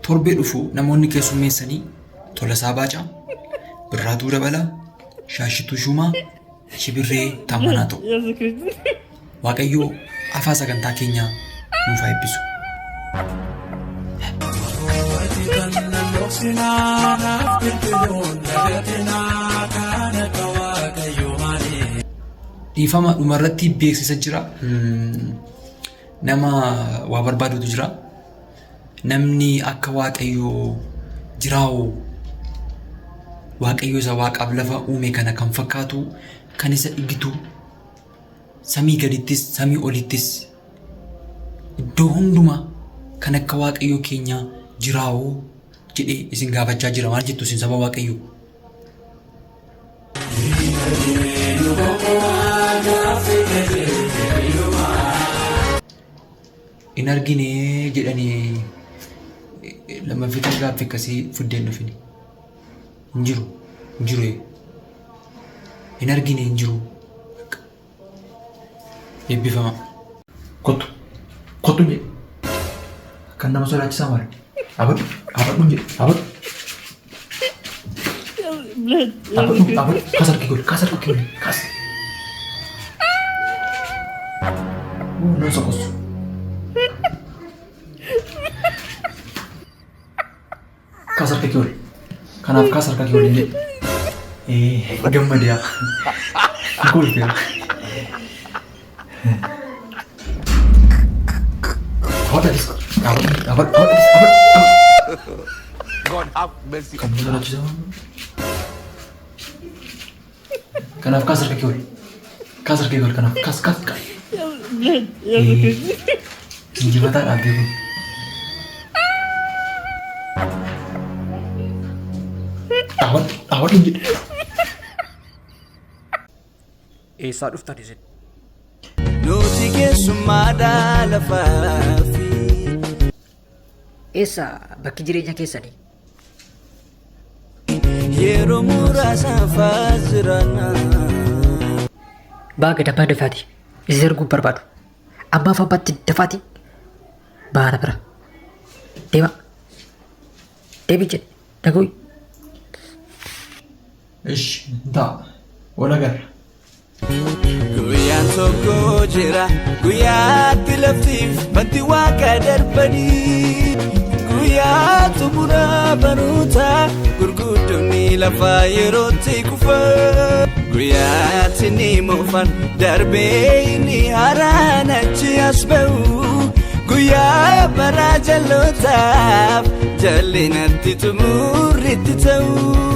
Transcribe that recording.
Torbee dhufu namoonni keessummeessanii Tolasaa Baacaa, Birraatuu Dabalaa, Shaashituu Shuumaa, Shibirree Taammanaa ta'u. Waaqayyoo afaa sagantaa keenyaa nuuf haa eebbisu. Dhiifama dhumarratti beeksisa jira. Nama waa barbaadutu jira. Namni akka Waaqayyoo jiraawoo Waaqayyo isa waaqaaf lafa uume kana kan fakkaatu kan isa igitu samii gadittis samii olittis iddoo hundumaa kan akka Waaqayyoo keenyaa jiraawoo jedhee isin gaafachaa jira. Maal jettu isin saba Waaqayyoo? Hin argine jedhanii lammaffita gaaffii akkasii fiddeen dhufini. Hin jiru. Hin jiru. Hin argine hin jiru. Eebbifama. Kottu. Kottu jedhe. Kan nama sodaachisaa maali? Dhaabadhu. Dhaabadhu jedhe. Dhaabadhu. Dhaabadhu. Dhaabadhu. Kaas harki godhi. Kaas harki godhi. Kaas. Nan soqosu. Kaas harka kee ol. Kanaaf kaas harka kee ol hin jedhe. Ee gammade yaa. Kolfe yaa. Dhaabadhu atis. Dhaabadhu dhaabadhu dhaabadhu atis dhaabadhu. God have mercy. Kan nama sodaachisaa. Kanaaf kaas harka kee ol. Kaas harka kee ol kanaaf kaas kaas kaas. Injifataa dhaabbee kun. Dhaabadhu dhaabadhu hin jedhe. Eessaa dhuftan isin? Nuti keessummaadha lafaa fi. Eessa bakki jireenya keessanii? Yeroo muraasaaf as jiraanna. Baa gadabbaa dafaati. Isin arguun barbaadu. Ammaaf abbaatti dafaati. Baana bira. Deema. Deebi jedhe. Dhagooyi. Ishi ta'a. Wal agarra. Guyyaan tokko jira guyyaatti laftiif banti waaqa darbanii guyyaa xumura barnoota gurguddoonni lafaa yerootti kufa guyyaatti ni moofan darbee inni haaraan achi as ba'u guyyaa bara jallootaaf jallinatti xumurritti ta'u.